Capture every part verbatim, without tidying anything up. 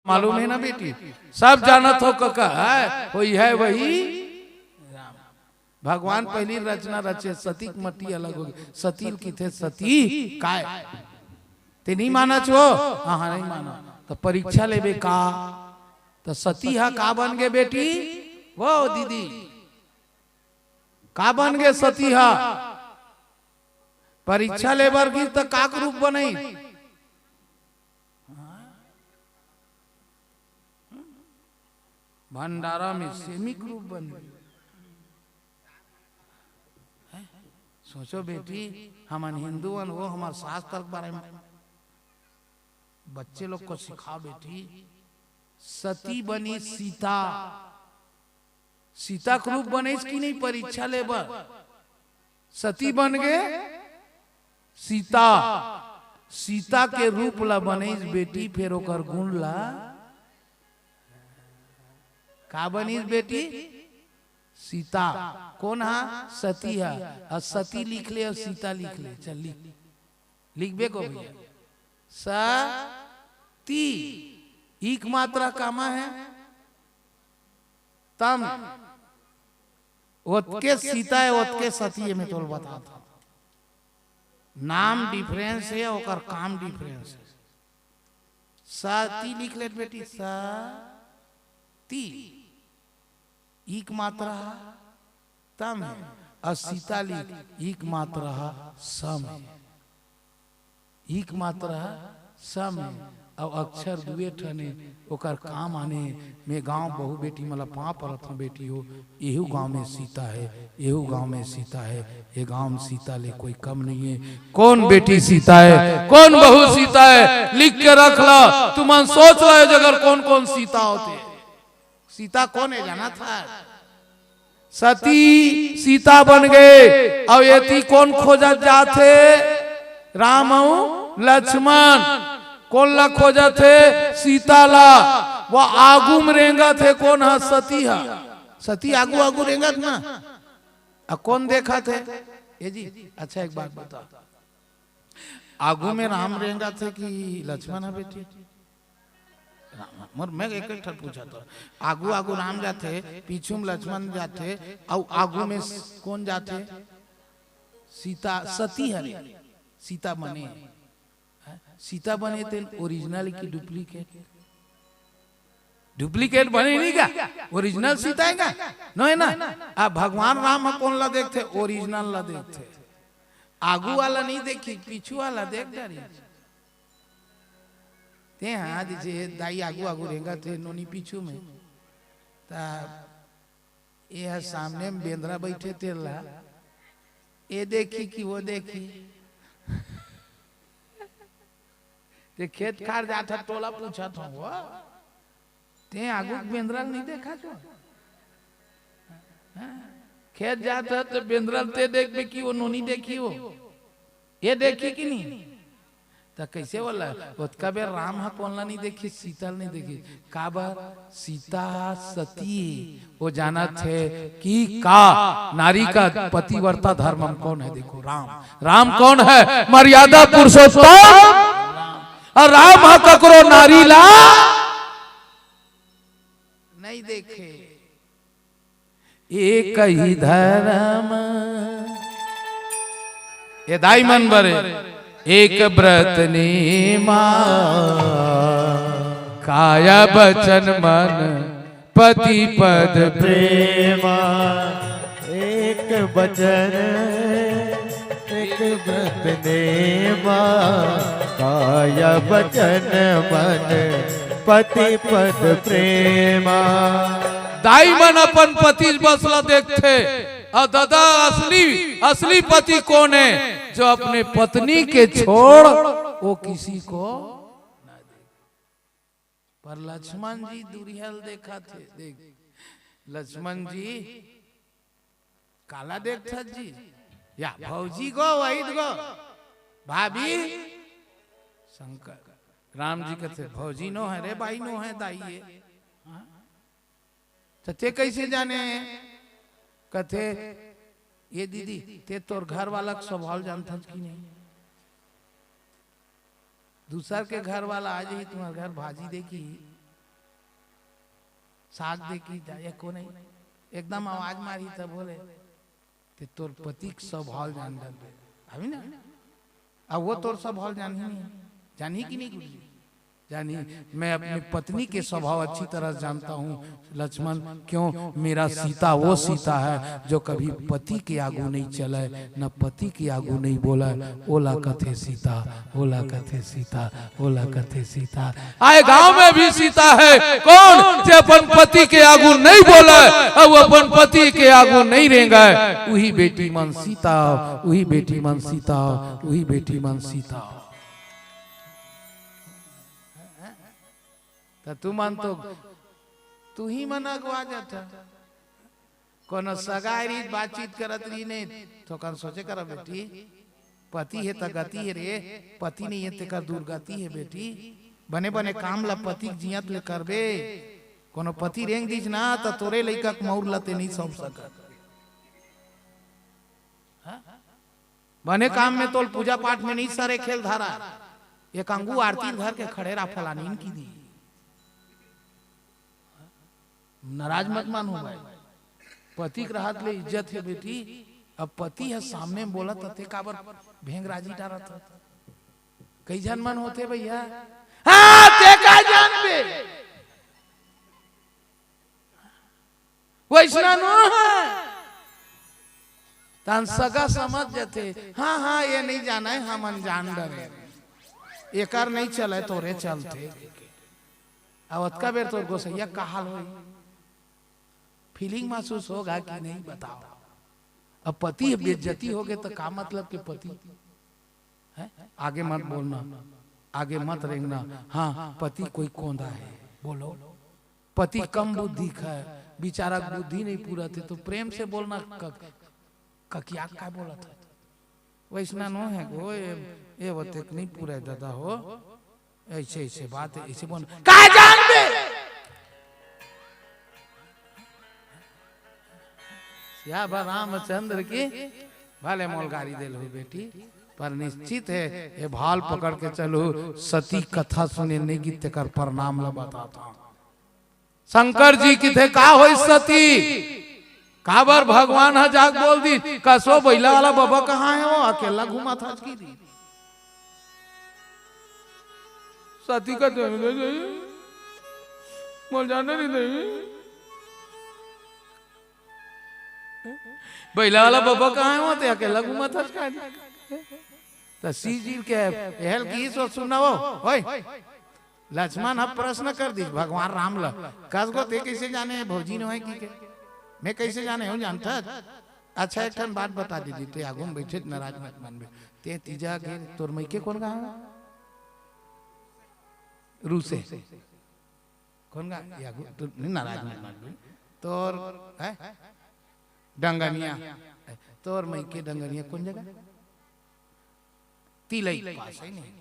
मालूम हे ना बेटी? सब जानत हो कका, है, होई है वही राम। भगवान पहली रचना रचे, सती के मट्टी अलग होगे, सती ल किथे सती काय। ते नहीं मानच हो? हाँ, हाँ, नहीं माना। त परीक्षा लेबे का? त सती हा का बन गे बेटी? वो दीदी, का बन गे सती हा? परीक्षा लेबर गिस त का रूप बनई? भंडारा में सेमी के रूप बन गे। हैं? सोचो बेटी, हमन हिंदू हन, वो हमर शास्त्र के बारे में बच्चे लोग को सिखाओ बेटी। सती बनी सीता, सीता के रूप बनिस कि नहीं परीक्षा लेबर? सती बन गे सीता, सीता के रूप ला बनिस बेटी, फेर ओकर गुण ला का बनिस बेटी? सीता। कोन हा? सती हा। अउ सती लिख ले अउ सीता लिख ले, चल लिख, लिखबे को भैया। सती, इक मात्रा कामा है, तम, ओतके सीता है, ओतके सती है, मैं तोल बतात हूँ। नाम डिफरेंस है, ओकर काम डिफरेंस है। सती लिख ले बेटी, सती, इक मात्रा तम है, अउ सीता लिख, इक मात्रा सम है। इक मात्रा सम हे, अउ अक्षर दुए ठन हे, ओकर काम आने। मैं गांव बहू बेटी मन ला पांव परत हंव बेटी हो, एहू गांव में सीता हे, एहू गांव में सीता हे, ए गांव में सीता ले कोई कम नहीं हे। कोन बेटी सीता हे, कोन बहू सीता हे, लिख के रख ला, तुमन सोच ला, ए जगह कोन कोन सीता होथे। सीता कोन हे जानत हस? सती सीता बन गे। अउ एती कोन खोजत जाथे? राम अउ लक्ष्मण। कोन ला खोजत हे? सीता ला। वो आगू में रेंगत हे, कोन ह? सती ह। सती आगू आगू रेंगत ना, अउ कोन देखत हे? ए जी, अच्छा एक बात बता, आगू में राम रेंगत हे कि लक्ष्मण ह बेटी? राम, मोर, मैं एक एक ठन पूछत हंव। आगू आगू राम जाथे, पीछू में लक्ष्मण जाथे, अउ आगू में स-, कोन जाथे? सीता, सती हरे। सीता बने, हैं? सीता बने तेन ओरिजिनल कि डुप्लीकेट? डुप्लीकेट बने नहीं का? ओरिजिनल सीता हे का? नो हे ना? अब भगवान राम ह कोन ला देखथे? ओरिजिनल ला देखथे। आगू वाला नहीं देखी, पीछू वाला देख डरी। ते हाँ, जैसे दाई आगू आगू रेंगत हे, नोनी पीछू में, त ए ह सामने में बेंदरा बैठे तेला, ए देखी कि वो देखी। ते खेत खार जात ह, तोला पूछत हंव वो, ते आगू के बेंदरा ल नहीं देखा जो? हाँ? खेत जात ह त बेंदरा ल ते देखबे कि वो नोनी देखी वो? ए देखी कि नहीं? त कइसे बोला? ओतका बेर राम ह कोन ला नहीं देखी, सीता ल नहीं देखी। काबर? सीता सती, वो जानत हे कि का नारी का पतिव्रता धर्म में कोन हे। देखो राम, राम कोन हे? मर्यादा पुरुषोत्तम। अउ राम ह ककरो नारी ला नहीं देखे। एक ही धर्म, ए दाई मन बरे, एक व्रत नेमा, काया वचन मन पति पद प्रेमा। एक वचन, एक व्रत नेमा, काया वचन मन पति पद प्रेमा। दाई मन अपन पति बस ला देखथे, अउ दादा असली, असली पति कोन हे? जो अपने पत्नी के छोड़ वो किसी को ना देखे। पर लक्ष्मण जी दुरिहा ल देखत हे। देख, लक्ष्मण जी काला देखथस जी? या भौजी गो, वही गो, भाभी। शंकर, राम जी कथे, "भौजी नो हे रे, बाई नो हे, दाई हे।" हाँ? त ते कइसे जाने? कथे, "ए दीदी, ते तोर घर वाला के स्वभाव ल जानथस कि नहीं? दूसर के घर वाला आ जाही तुम्हर घर, भाजी देखही, ताक दे कि जा, एको नहीं, एकदम आवाज मारी त बोले, "ते तोर पति के स्वभाव जान डरबे।" अभी ना, अब वो तोर स्वभाव जानही नहीं, जानही कि नहीं गुरुजी? जानही, मैं अपनी पत्नी के स्वभाव अच्छी तरह जानता हूँ लक्ष्मण। क्यों? मेरा सीता वो सीता है जो कभी पति के आगू नहीं चले, न पति के आगू नहीं बोले। ओला कथे सीता, ओला कथे सीता, ओला कथे सीता। आए गांव में भी सीता है कौन? जे अपन पति के आगू नहीं बोले, अउ अपन पति के आगू नहीं रेंगे। उही बेटी मन सीता, उही बेटी मन सीता, उही बेटी मन सीता। त तुमन तो, तुही मन अगवा जाथा। कोनो सगा रही बातचीत करत रही नहीं, थोकन सोचे करा बेटी, पति हे त गति हे रे, पति नहीं हे तेकर दुर्गति हे बेटी। बने बने काम ला पति के जियत ले करबे। कोनो पति रेंग दिस ना, त तोरे लइका के मउर ला ते नहीं सौंप सकत। हाँ? बने काम में तोल पूजा पाठ में नहीं सरे खेल धारा, एक अंगू आरती धर के खड़े रहा फलानीन की दी। नाराज मत मानो भाई, पति के रहत ले इज्जत हे बेटी। अब पति ह सामने में बोलत, ते काबर भेंगराजी डारत ह? कई झन मन होथे भैया, हाँ, ते का जानबे? वैसना नो है। तहन सगा समझ जथे, हाँ, हाँ, ये नहीं जाना है, हमन जान डरे, एकर नहीं चले, तोरे चलथे। अब अतका बेर तोर गोसैया का हाल होई? फीलिंग महसूस होगा कि नहीं, बताओ। अब पति बेइज्जती होगे त का मतलब के पति? हैं? आगे मत बोलना, आगे मत रेंगना। हाँ, पति कोई कोंदा है, बोलो। पति कम बुद्धि का है, बेचारा के बुद्धि नहीं पूरा थे, तो प्रेम से बोलना। क-, ककिया का बोला था? वैसना नो है गो, ये, ये वो तेक नहीं पूरा है दादा हो। ऐसे, ऐसे बात है, ऐसे बोल, का जानबे? सियावर रामचंद्र की भले मोल गारी देल हो बेटी, पर निश्चित है, ये भाल पकड़ के चलो, सती कथा सुने नहीं कि तेकर प्रणाम ला बताता हूँ। शंकर जी किथे, का होइस सती? काबर भगवान ह जाके बोल दी, "कसो बइला वाला बबा कहाँ हे वो? अकेला घूमत हस की दी।" सती का तो मोर जाना नहीं दे। बइला वाला बबा कहाँ हे वो? ते अकेला घूमत हस का दी? त सीजी के एहल की सो सुनाओ, होय। लक्ष्मण ह प्रश्न कर दिस भगवान राम ल, "कस गो ते कइसे जाने भौजी नोहे की के? मैं कइसे जाने हूँ जानथस? अच्छा एक ठन बात बता दीदी, ते आगू में बैठे नाराज मत मानबे। ते तीजा गे तोर मइके कोन गाँव हे? रूसे। कोन गाँव? ये आगू, तू नहीं नाराज मत मानबे। तोर, हैं? डंगनिया। तोर मइके डंगनिया कोन जगह?" तिलई पास हे नहीं।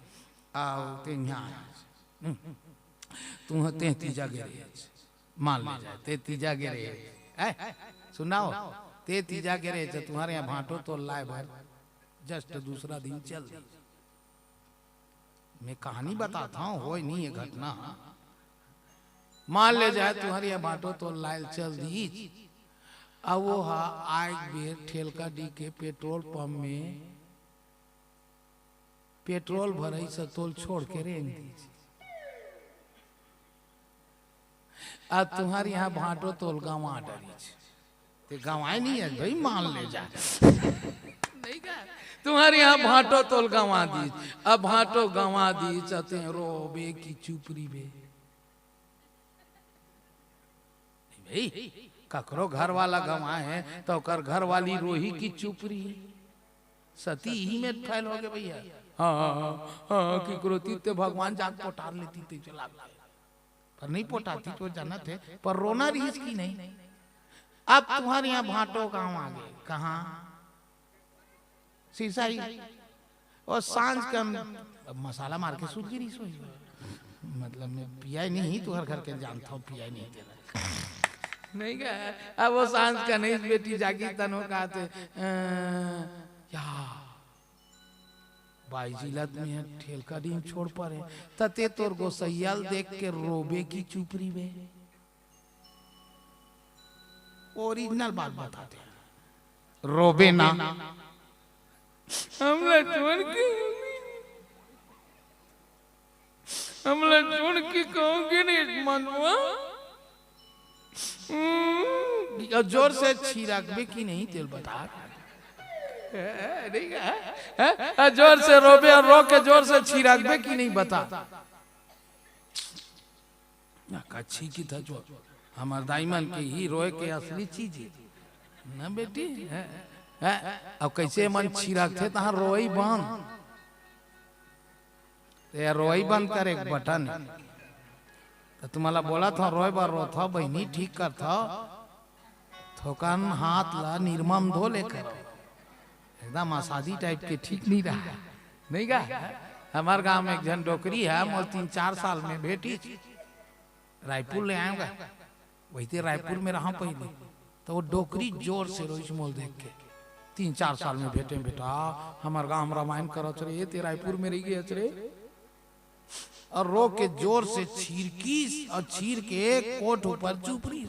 आओ, ते यहाँ आए। हम्म। तू ह-, ते तीजा गे रहे। मान ले जाए, ते तीजा गे रहे। ऐ, सुनाओ, ते तीजा गे रहे, तो तुम्हारे यहाँ भांटो तोल लाए भर, just दूसरा दिन चल दी। मैं कहानी बताता हूँ, होय नहीं ये घटना। मान ले जाए, तुम्हारे यहाँ भांटो तोल लाए चल दी। अब वो हा, आए बेर ठेलका डी के पेट्रोल पंप में पेट्रोल भरई से तोल छोड़ के रेंग दीस। आ तुम्हारे यहाँ भांटो तोल गंवा डरिस। ते गंवाए नहीं हे भाई, मान ले जा। नहीं का? तुम्हारे यहाँ भांटो तोल गंवा दीस। अब भांटो गंवा दीस, ते रोबे कि चुप रहिबे? भाई, ककरो घर वाला गंवाए हे, त ओकर घर वाली रोही कि चुप रही? सती इही में fail होगे भैया। हाँ, हाँ, हाँ, हाँ, कि करो तीते भगवान जाके पोटार लेती ते चला गए। पर नहीं पोटाती तो जानत हे, पर रोना रहिस कि नहीं? अब तुम्हारे यहाँ भांटो गाँव आगे, कहाँ? सिरसाही। और सांझ के हम, अब मसाला मार के सूत गिरी सोई। मतलब मैं पियाई नहीं, तुहर घर के जानता हूँ, पियाई नहीं तेरा। नहीं का? अब वो सांझ के नहीं, बेटी जागी तनो कहते, "अ, या, बाई जिलत में है, ठेलका डीम छोड़ परे।" तते तोर गोसैया ल देख के रोबे कि चुप रहिबे? ओरिजिनल बात बताथे। रोबे ना। हमला छोड़ के, हमला छोड़ के कहोगे नहीं मनवा। हम्म, और जोर से छीरकबे कि नहीं, तेल बता। नहीं कहा? हैं? जोर से रोबे और रो के जोर से छीरकबे कि नहीं, बता। ना का छींकी था जो हमर दाई मन के ही रोए के असली चीज है ना बेटी, हैं? हैं? अब कैसे मन छीरकथे तहाँ रोई बंद। ते रोई बंद करे एक बटन है। तो तुम्हाला बोला था रोए बर रो था बहिनी ठीक कर था। थोकन हाथ ला निरमा म धो ले करो। एकदम असादी टाइप के ठीक नहीं रहा। नहीं गा? हमार गांव में एक झन डोकरी है, मोर तीन चार साल में भेटी। रायपुर ले आएगा। वही ते रायपुर में रहा पहले। तो वो डोकरी जोर से रोइस मोल देख के। तीन चार साल में भेटे बेटा, हमार गांव में रामायण करत रहे, ते रायपुर में रह गए रे। और रो के जोर से छीरकीस और छीर के कोट ऊपर चुपरी।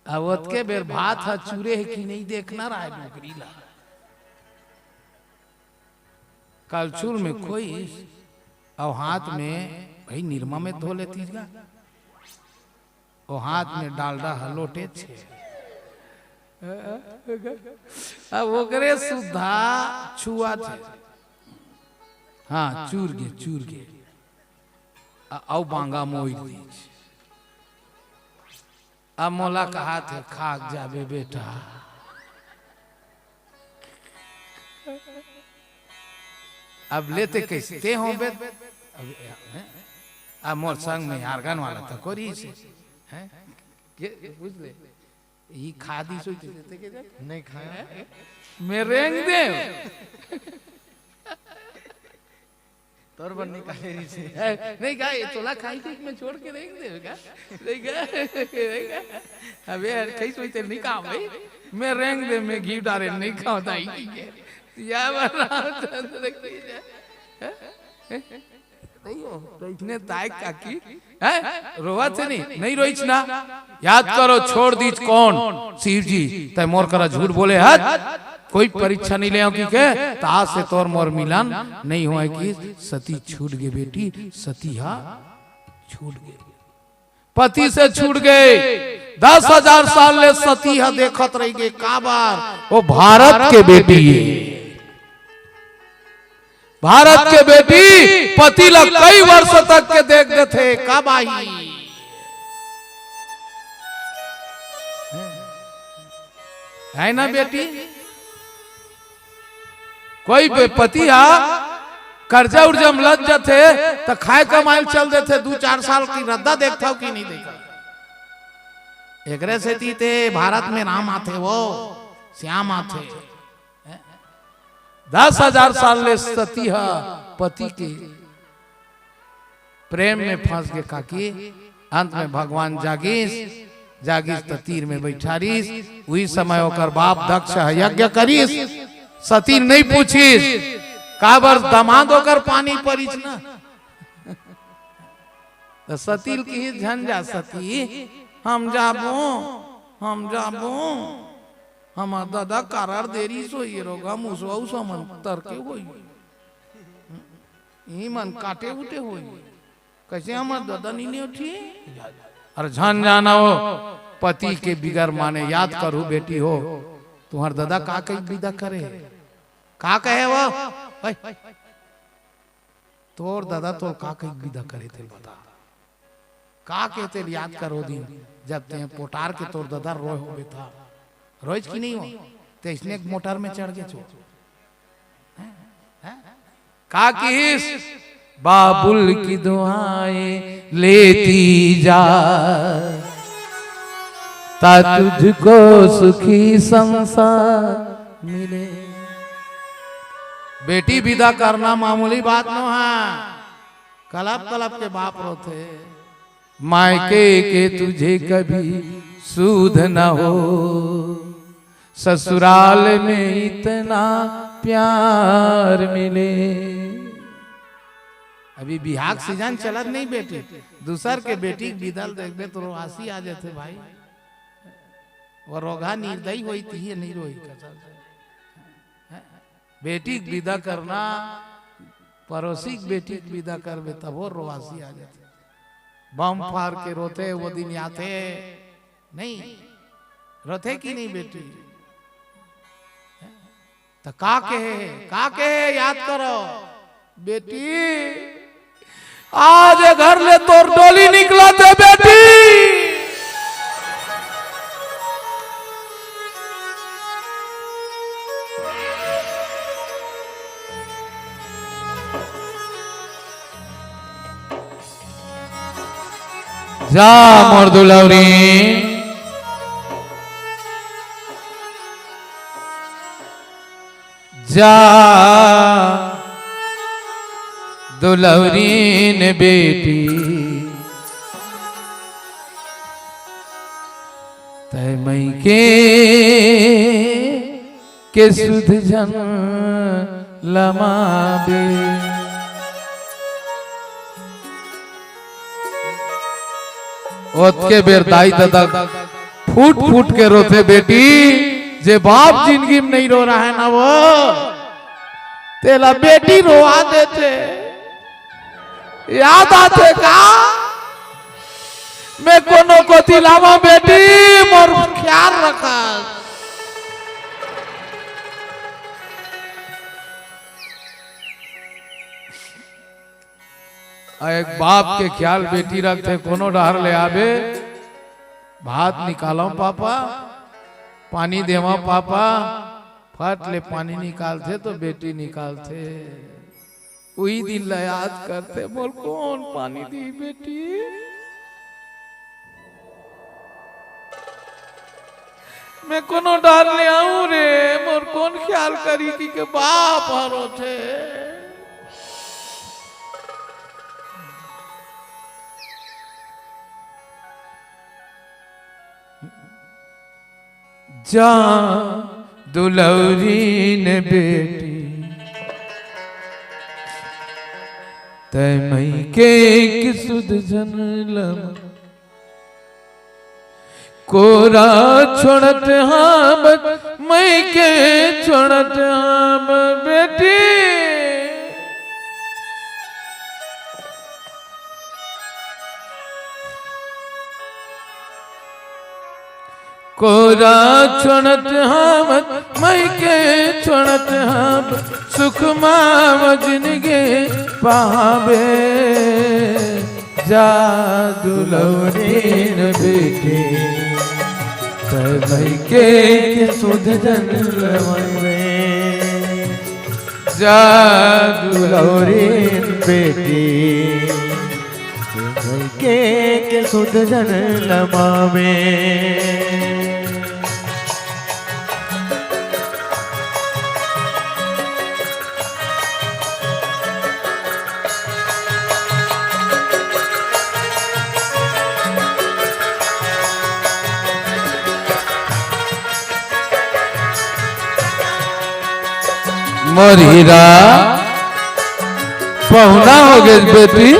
अब ओतके बेर भात ह चूरे हे कि नहीं देखना रहा है डोकरी ला। कलछुल में खोइस, अउ हाथ में भाई निरमा में धो लेतीस गा। ओ हाथ में डालडा ह लोटे छे। अब ओकरे सुद्धा छुआ छे। हाँ, चूर गे, चूर गे। अ-, अउ बांगा मोइर दीच। अब मोला कहाथे, "खाक जाबे बेटा।" अब लेते कैसे ते हो बे? अब, हैं? अब मोर संग में आर्गन वाला तो कोरी से, हैं? के बुझ ले? ई खादी सोई ते देते के जाए? नहीं खाया। मैं रेंग दे। तोर बर निकाले रहिसे। ए, नहीं का, ये तोला खाई के मैं छोड़ के रेंग दे का? नहीं का? नहीं का? अबे यार, कहीं सोई ते नहीं कहा भाई। मैं रेंग दे, मैं घी डारे नहीं खाओ दाई की के। या बार रामचंद्र की जय। हैं? हैं? नहीं हो, तो इतने दाई काकी, हैं? रोवत हे नहीं, नहीं रोइच ना। याद करो, छोड़ दीच कौन? शिव जी। तय मोर करा झूठ बोले हत, कोई परीक्षा नहीं ले की के, त आज से तोर मोर मिलन नहीं होए कि सती छूट गे बेटी, सती हा छूट गे। पति से छूट गे, दस हजार साल ले सती हा देखत रह गे, काबर? वो भारत के बेटी हे। भारत के बेटी पति ला कई वर्ष तक के देख देथे, काबर ही? है ना बेटी? कोई बे-, पति हा कर्जा उर्जा म लद जथे, त खाए कमाए ल चल देथे, दू चार साल की रद्दा देखथव कि नहीं देखा? एकरे सेती ते भारत में राम आथे, वो श्याम आथे। दस हजार साल ले सती ह पति के प्रेम में फंस गे काकी। अंत में भगवान जागिस, जागिस त तीर में बैठा रिस। उही समय ओकर बाप दक्ष ह यज्ञ करिस। सती नहीं पूछिस, काबर दमाद ओकर पानी परिस ना। त सती ल किहिस, "झन जा सती, हम जाबो, हम जाबो।" हमर ददा कारर देरी सोई रोगा मुसवा उसा मन तर के होई। ई मन काटे उठे होई। कैसे हमर ददा नी ने उठी? अरे झन जाना हो, पति के बिगर माने याद करू बेटी हो। तुम्हर ददा का कही विदा करे? का कहे वो? ओए, तोर ददा तोर का कही विदा करे तेल बता। का के तेल याद करो दिन, जब ते पोटार के तोर ददा रोए होबे था। रोइच कि नहीं हो? ते इसने एक मोटर में चढ़ के छो। हैं? हैं? का किहिस? बाबुल की दुआएं लेती जा, ता तुझको सुखी संसार मिले। बेटी विदा करना मामूली बात नो है। कलप कलप के बाप रोथे। मायके के तुझे कभी सूध न हो, ससुराल में इतना प्यार मिले। अभी बिहाव के सीजन चलत नहीं बेटी, दूसर के बेटी के बिदा ल देखबे तो रोवासी आ जाथे भाई। वो रोगहा निर्दयी होई, तिही नहीं रोई कसम से। बेटी के बिदा करना, पड़ोसी के बेटी के बिदा करबे तभो रोवासी आ जाथे। बम फार के रोथे, वो दिन आथे नहीं, रोथे कि नहीं बेटी? त का कहे, का कहे, याद करो बेटी, आज ए घर ले तोर डोली निकलत हे बेटी। जा मोर दुलौरी, जा दुलौरीन बेटी, तै मइके के सुध झन लमाबे। ओतके बेर दाई ददा फूट फूट के रोथे बेटी, जे बाप जिंदगी में नहीं रो रहा है ना वो, तेला बेटी रोवा देथे। याद आथे का? मैं कोनो कोती लावा बेटी, मोर ख्याल रखस। आ एक बाप के ख्याल बेटी रखथे, कोनो डहर ले आबे, भात निकालो पापा, पानी देवा पापा, फट ले पानी निकालथे तो बेटी निकालथे। उही दिन ला याद करथे, मोर कोन पानी दी बेटी? मैं कोनो डहर ले आऊं रे, मोर कोन ख्याल करी कि के बाप ह रोथे। जा दुलौरीन बेटी, तै मइके के सुध झन लमा। कोरा छोड़त हां बस, मइके छोड़त हां बस बेटी। कोरा छोड़त हां बस, मइके छोड़त हां बस, सुख मा वो जिनगी पाबे। जा दुलौरीन बेटी, तै मइके के सुध झन लमाबे। जा दुलौरीन बेटी, तै मइके के सुध झन लमाबे। मोर हीरा, पहुना हो गे बेटी।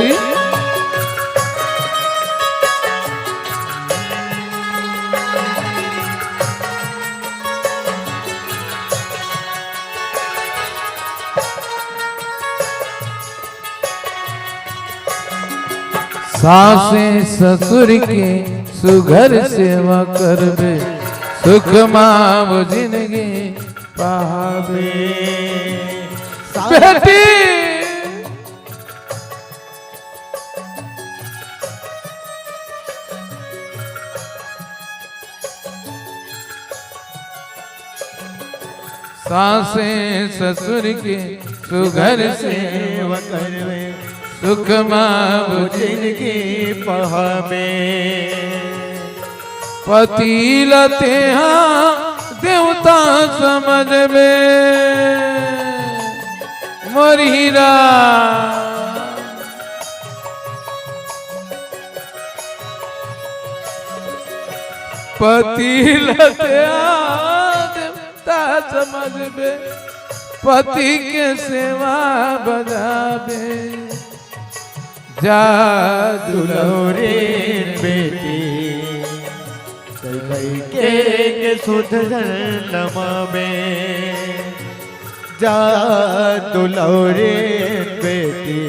सासे ससुर के सुघर सेवा करबे, सुख मा वो जिनगी पाबे। बेटी, सासे ससुर के सुघर सेवा करबे, सुख मा वो जिनगी पाबे। पति ला तेहा देवता समझबे, मोर हीरा। पति ला तेहा देवता समझबे, पति के सेवा बजाबे। जा दुलौरे बेटी, तै मइके के सुध झन लमाबे। जा दुलौरे बेटी,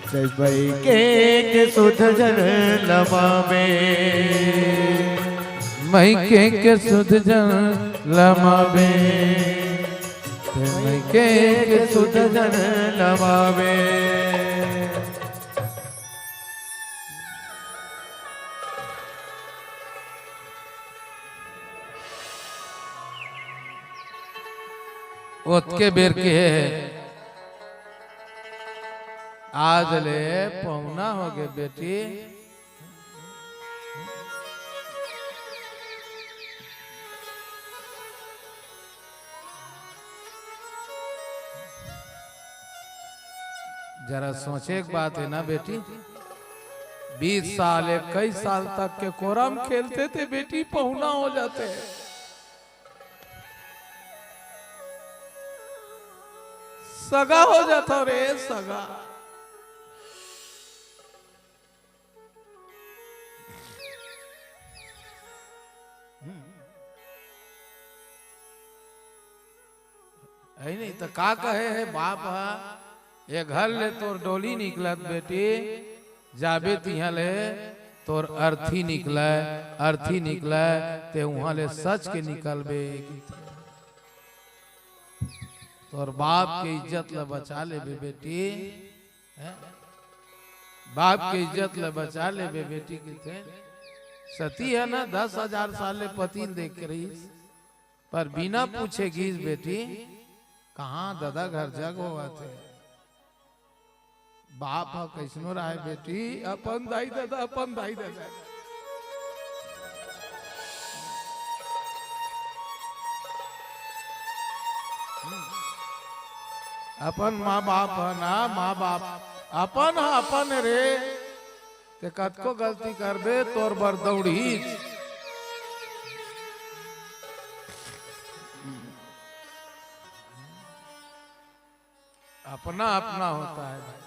तै मइके के सुध झन लमाबे। मइके के सुध झन लमाबे। तै मइके के सुध झन लमाबे। ओतके बेर के हे, आज ले पहुना होगे बेटी। जरा सोचे के बात हे ना बेटी, बीस साल, इक्कीस साल तक के कोरम खेलते थे बेटी, पहुना हो जाते हैं, सगा हो जाता रे, सगा। है नहीं तो का कहे हे बाप हा, ये घर ले तोर डोली निकलत बेटी, जाबे तिहां ले तोर अर्थी निकले, अर्थी निकले, ते उहां ले सच के निकलबे। तोर बाप के इज्जत ल बचा लेबे बेटी, हैं? बाप के इज्जत ल बचा लेबे बेटी, किथे सती हे ना, दस हजार साल ले पति ल देख के रहिस, पर बिना पूछे गिस बेटी, कहां ददा घर जग होवत हे। बाप ह कइसनो राहय बेटी, अपन दाई ददा, अपन दाई ददा। अपन माँ बाप ह ना, माँ बाप अपन ह, अपन रे। ते कतको गलती करबे, तोर बर दौड़हीच। अपना अपना होता है भाई।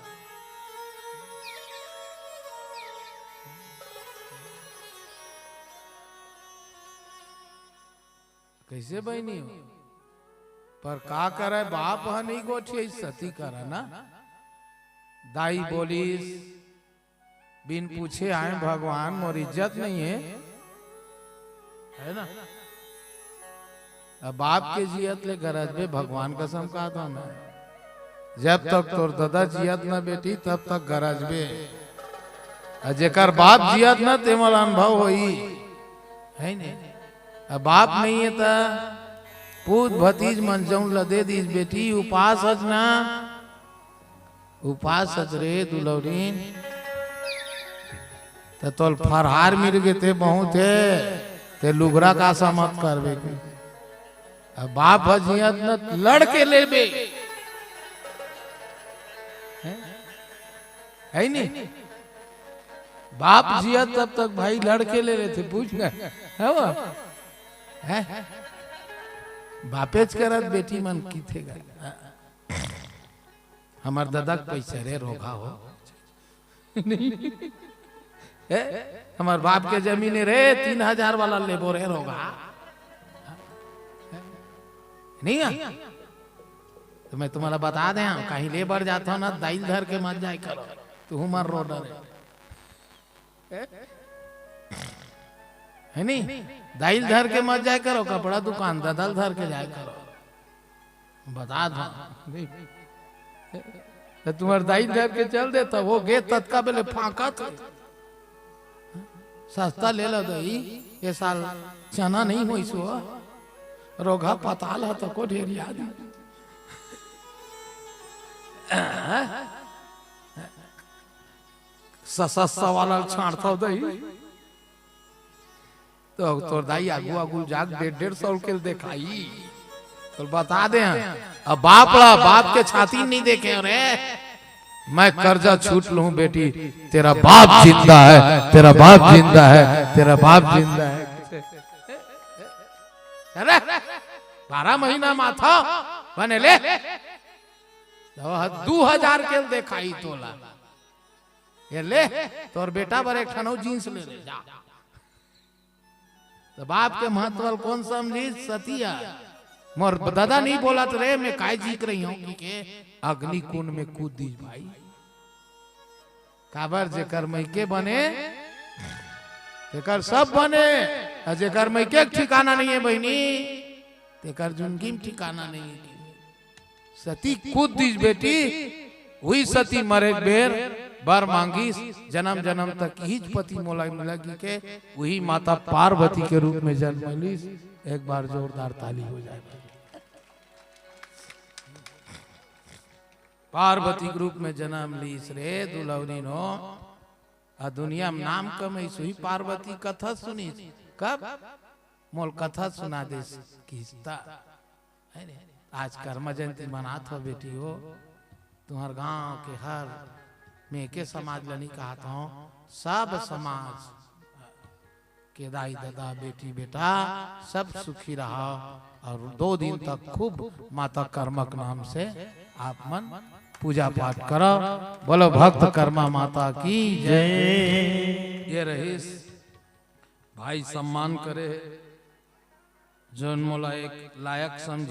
कइसे बहिनी हो? पर का करे, बाप ह नहीं गोठियाइस, सती करा ना। दाई बोलिस, बिन पूछे आए भगवान, मोर इज्जत नहीं है, है ना? अब बाप के जियत ले गरजबे, भगवान कसम कहत हंव मैं। जब तक तोर ददा जियत ना बेटी, तब तक गरजबे। अउ जेकर बाप जियत ना, तेमन ल अनुभव होही, है ने? अब बाप नहीं है त पूत भतीज मन जऊन ल दे दिस बेटी, उपास हच ना, उपास हच रे दुलौरीन। त तोल फरहार मिल गे ते बहुत हे, ते लुगरा कासा मत करबे। अब बाप ह जियत न लड़ के लेबे। हैं? है नी? बाप जियत तब तक भाई लड़ के ले लेथे, पूछ ना। है वो? हैं? बापेच करत बेटी मन किथे गा। हमर ददा के पैसा रे रोगहा हो। ए, हमर बाप के जमीन हे रे, तीन हजार वाला लेबो रे रोगहा। नहीं है? तो मैं तुम्हाला बता देंव, कहीं ले बर जाथव ना, दाई ल धर के मत जाय करो, तुहू मन रो डरे। है नी? दाई ल धर के मत जाय करो, कपड़ा दुकान ददा ल धर के जाय करो। बता दो। त तुम्हर दाई ल धर के चल देथव, वो गे ततका बेले फांकत हे। सस्ता ले लो दाई, ये साल चना नहीं होइस वो। रोगहा पताल ह तको ढेरिया दी। ससस्सा वाला ल छांटथव दाई। तो तोर दाई आगू आगू जाके डेढ़ डेढ़ सौ के देखाही। तो बता दे, अब बाप ला, बाप के छाती नहीं देखे रे। मैं कर्जा छूट लूं बेटी, तेरा बाप जिंदा है, तेरा बाप जिंदा है, तेरा बाप जिंदा है। अरे, बारह महीना माथा बने ले, तो दू हजार के देखाही तोला। ये ले, तोर बेटा बर एक ठन अउ जींस ले ले जा। त बाप के महत्व ल कोन समझिस? सती ह। मोर ददा नहीं बोलत रे, मैं काय जीक रही हूं कि के अग्नि कुंड में कूद दीस भाई। काबर जेकर मइके बने, तेकर सब बने, अउ जेकर मइके के ठिकाना नहीं है बहिनी, तेकर जिंदगी में ठिकाना नहीं है। सती कूद दीस बेटी, वही सती मरे के बेर बर मांगिस, जन्म जन्म तक इहीच पति मोला मिला कहिके, वही माता पार्वती के रूप में जन्म लिस। एक बार जोरदार ताली हो जाए। पार्वती के रूप में जन्म लिस रे दुलौरी नो। आ दुनिया में नाम कमइस, वही पार्वती कथा सुनिस। कब? मोल कथा सुना देस किस्ता। है ने? आज कर्मा जयंती मनात हो बेटी हो, तुम्हर गांव के हर में एके समाज ल नहीं कहत हो, सब समाज के दाई ददा, बेटी बेटा, सब सुखी रहा और दो दिन तक खूब माता कर्मा के नाम से आप मन पूजा पाठ करो। बोलो भक्त कर्मा माता की जय। ये रहिस भाई सम्मान करे, जोन मोला एक लायक समझ